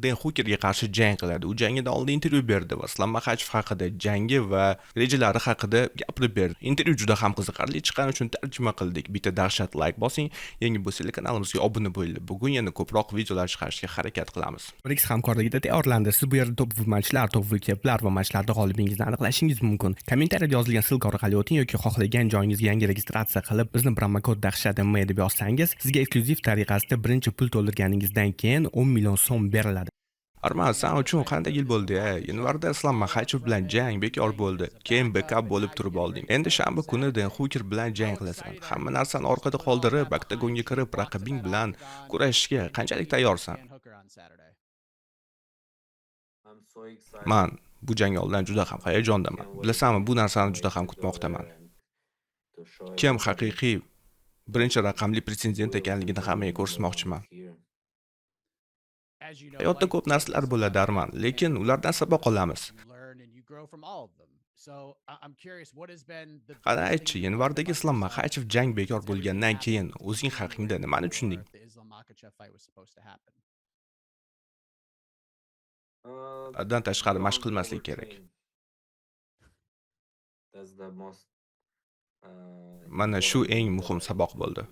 Den Hukerga qarshi jang qiladi. U jangidan oldin intervyu berdi va Islom Maxachev haqida, jangi va rejalari haqida gapirib berdi. Intervyu juda ham qiziqarli chiqqani uchun tarjima qildik. Bitta dahshat like bosing, yangi bo'lsangiz kanalimizga obuna bo'linglar. Bugun yana ko'proq videolar chiqarishga harakat qilamiz. BRICS hamkorligida tayyorlandi. Siz bu yerda top matchlar, top keplar va matchlarda g'olibingizni aniqlashingiz mumkin. Kommentariyada yozilgan ссылка orqali o'ting yoki xohlagan joyingizga yangi registratsiya qilib, bizni promokod dahshat M deb yozsangiz, sizga eksklyuziv tariqasida birinchi pul to'ldirganingizdan keyin 10 million so'm beriladi. Arman, san uchun qanday yil bo'ldi a? Yanvarda Islom Maxachev bilan jang bekor bo'ldi. Keyin backup bo'lib turib olding. Endi shanba kuni Den Huker bilan jang qilasan. Hamma narsani orqada qoldirib, oktagonga kirib, raqibing bilan kurashishga qanchalik tayyorsan? Man bu jang oldidan juda ham hayajondaman. Bilasanmi, bu narsani juda ham kutmoqdaman. Kim haqiqiy birinchi raqamli pretendent ekanligini hammaga ko'rsatmoqchiman. Hayotda ko'p narsalar bo'ladi, Arman, lekin ulardan saboq olamiz. Qani aytchi, yanvardagi Islom Maxachev jang bekor bo'lgandan keyin o'zing haqingda nimani tushunding? Haddan tashqari mashq qilmaslik kerak. Mana shu eng muhim saboq bo'ldi.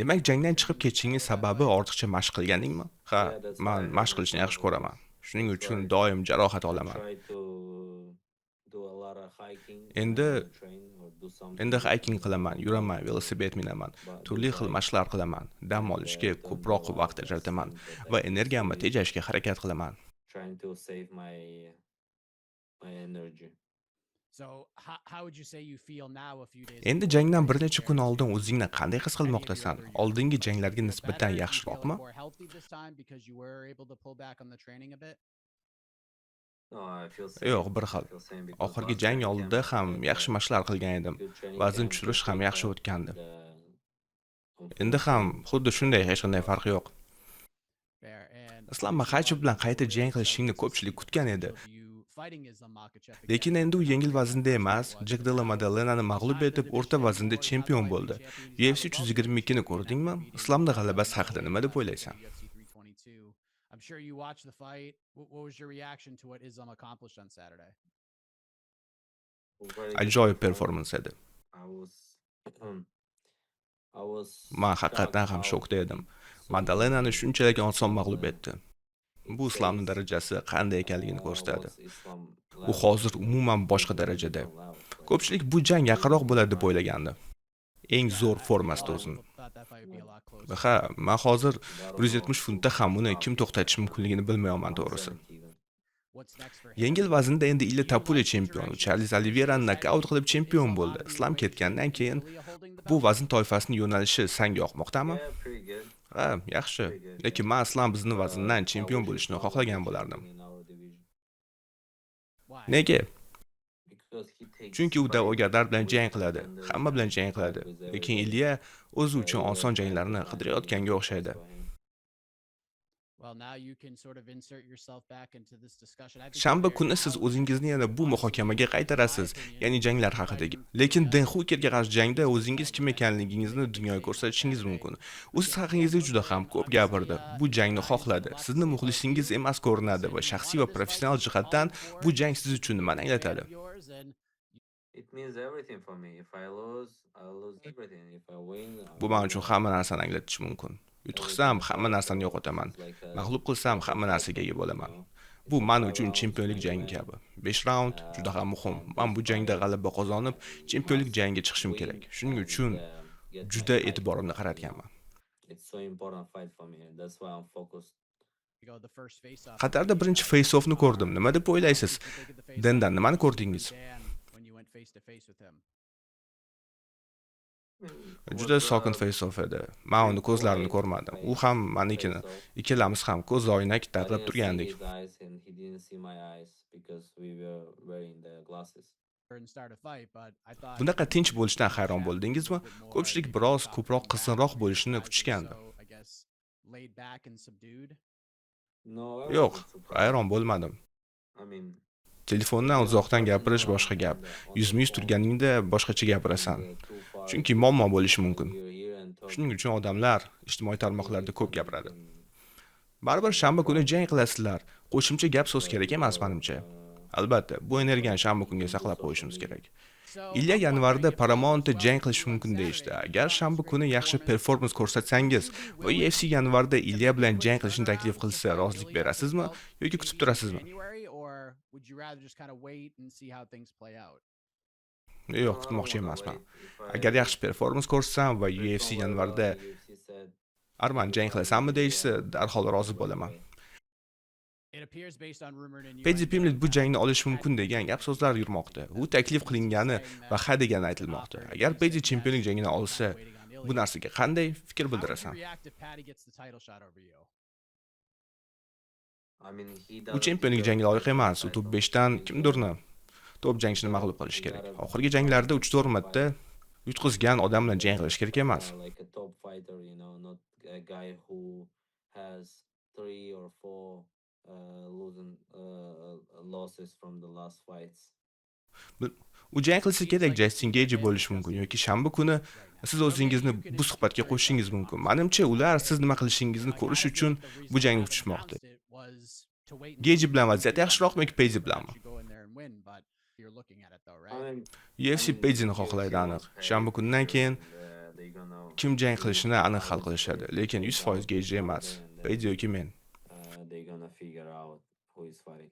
Demak, jangdan chiqib ketishingning sababi ortiqcha mashq qilganingmi? Ha, man mashq qilishni yaxshi ko'raman. Shuning uchun doim jarohat olaman. Endi hiking qilaman, yuraman, velosiped minaman, turli xil mashqlar qilaman, dam olishga ko'proq vaqt ajrataman va energiyamni tejashga harakat qilaman. Endi jangdan bir necha kun oldin o'zingni qanday his qilmoqdasan? Oldingi janglarga nisbatan yaxshiroqmi? Yo'q, bir xil. Oxirgi jang oldida ham yaxshi mashqlar qilgan edim. Vazn tushirish ham yaxshi o'tgandi. Endi ham xuddi shunday, hech qanday farq yo'q. Islom Maxachev bilan qayta jang qilishingni ko'pchilik kutgan edi. Lekin endi u yengil vaznda emas, Jek Della Maddalenani mag'lub etib, o'rta vaznda chempion bo'ldi. UFC 322 ni ko'rdingmi? Islomning g'alabasi haqida nima deb o'ylaysan? Ajoyib performans edi. Man haqiqatan ham shokda edim. Maddalenani shunchalik oson mag'lub etdi. Bu Islomning darajasi qanday ekanligini ko'rsatadi. U hozir umuman boshqa darajada. Ko'pchilik bu jang yaqinroq bo'ladi deb o'ylagandi. Eng zo'r formasida o'zini. Ha, men hozir 170 funtda ham uni kim to'xtatishi mumkinligini bilmayapman to'g'risi. Yengil vaznda endi Ilia Topuria chempion, Charles Oliveirani nokaut qilib chempion bo'ldi. Islom ketgandan keyin bu vazn toifasining yo'nalishi sanga yoqmoqdami? Ha, yaxshi. Lekin men Islom bizni vazndan chempion bo'lishini xohlagan bo'lardim. Nega? Chunki u da'vogarlar bilan jang qiladi, hamma bilan jang qiladi. Lekin Ilya o'zi uchun oson janglarni qidirayotganga o'xshaydi. Shanba kuni siz o'zingizni yana bu muhokamaga qaytarasiz, ya'ni janglar haqidagi. Lekin Den Hukerga qarshi jangda o'zingiz kim ekanligingizni dunyoga ko'rsatishingiz mumkin. U siz haqingizda juda ham ko'p gapirdi. Bu jangni xohladi. Sizni muxlisingiz emas ko'rinadi va shaxsiy va professional jihatdan bu jang siz uchun nimani anglatadi? Bu men uchun hamma narsani anglatishi mumkin. Yutqizsam hamma narsani yo'qotaman. Mag'lub qilsam hamma narsaga ega bo'laman. Bu men uchun chempionlik jangi kabi. 5 raund juda ham muhim. Men bu jangda g'alaba qozonib, chempionlik jangiga chiqishim kerak. Shuning uchun juda e'tiborimni qaratganman. Qatarda birinchi face-offni ko'rdim. Nima deb o'ylaysiz? Dendan nimani ko'rdingiz? Juda sokin face-off edi. Men uni ko'zlarini ko'rmadim. U ham menikini. Ikkalamiz ham ko'z oynak taqib turgandik. Bunaqa tinch bo'lishdan hayron bo'ldingizmi? Ko'pchilik biroz ko'proq qizg'inroq bo'lishini kutishgandi. Yo'q, hayron bo'lmadim. Telefondan uzoqdan gapirish boshqa gap. Yuzma-yuz turganingda boshqacha gapirasan. Chunki muammo bo'lishi mumkin. Shuning uchun odamlar ijtimoiy tarmoqlarda ko'p gapiradi. Baribir shanba kuni jang qilasizlar. Qo'shimcha gap so'z kerak emas menimcha. Albatta, bu energiyani shanba kunga saqlab qo'yishimiz kerak. Ilya yanvarda Paramountda jang qilishi mumkin deyishdi. Agar shanba kuni yaxshi performans ko'rsatsangiz va UFC yanvarda Ilya bilan jang qilishni taklif qilsa, rozilik berasizmi yoki kutib turasizmi? January, or would you rather just kind of wait and see how things play out? Yo'q, kutmoqchi emasman. Agar yaxshi performans ko'rsatsam va UFC yanvarda "Arman, jang qilasanmi?" deyishsa, darhol rozi bo'laman. It appears based on rumored Pedi innuendo Pimblett bu that jangni olishi mumkin degan gap so'zlar yurmoqda. U taklif qilingani va ha degani aytilmoqda. Agar Pedi chempionlik jangini olsa, bu narsaga qanday fikr How would you bildirasan? React if Paddy gets the title shot over you? U chempionlik jangiga loyiq emas. U top 5 dan kimdirni, top jangchini mag'lub qilishi kerak. Oxirgi janglarda 3-4 marta yutqizgan odam bilan jang qilish kerak emas. Like a top fighter, not a guy who has three or four losing losses from the last fights. U jang qilsa kerak, Jastin Geyji bo'lishi mumkin yoki shanba kuni siz o'zingizni bu suhbatga qo'shishingiz mumkin. Menimcha, ular siz nima qilishingizni ko'rish uchun bu jangni kutishmoqda. Geyji bilan vaziyat yaxshiroqmi yoki Pedi bilanmi? UFC Pedini xohlaydi aniq. Shanba kunidan keyin kim jang qilishini aniq hal qilishadi, lekin 100% Geyji emas. Pedi yoki men. They're gonna figure out who is fighting.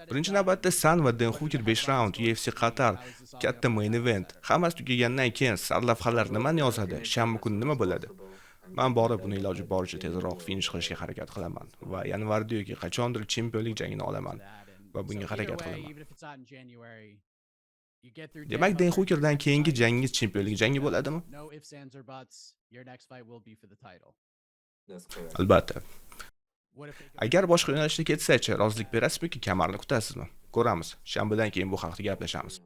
Birinchi navbatda san va Den Huker 5 raund, UFC Qatar, katta main event. Hammasi tugagandan keyin sarlavhalar nimani yozadi? Shanba kuni nima bo'ladi? Man borib uni iloji boricha tezroq finish qilishga harakat qilaman va yanvarda yoki qachondir chempionlik jangini olaman va bunga harakat qilaman. Demak, Den Hukerdan keyingi jangingiz chempionlik jangi bo'ladimi? No ifs, ands or buts. Your next fight will be for the title. That's correct. Albatta. What if they go Agar boshqa yo'nalishda ketsa-chi, rozilik berasizmi yoki kamarni kutasizmi? Ko'ramiz. Shanbadan keyin bu haqda gaplashamiz.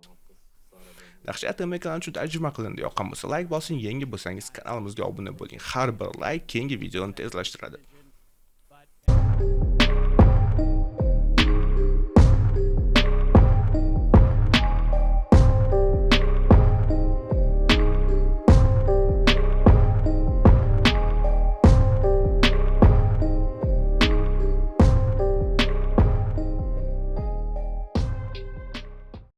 Dahshat MMA kanali uchun tarjima qilindi. Yoqqan bo'lsa, like bosing, yangi bo'lsangiz kanalimizga obuna bo'ling. Har bir like keyingi videoni tezlashtiradi.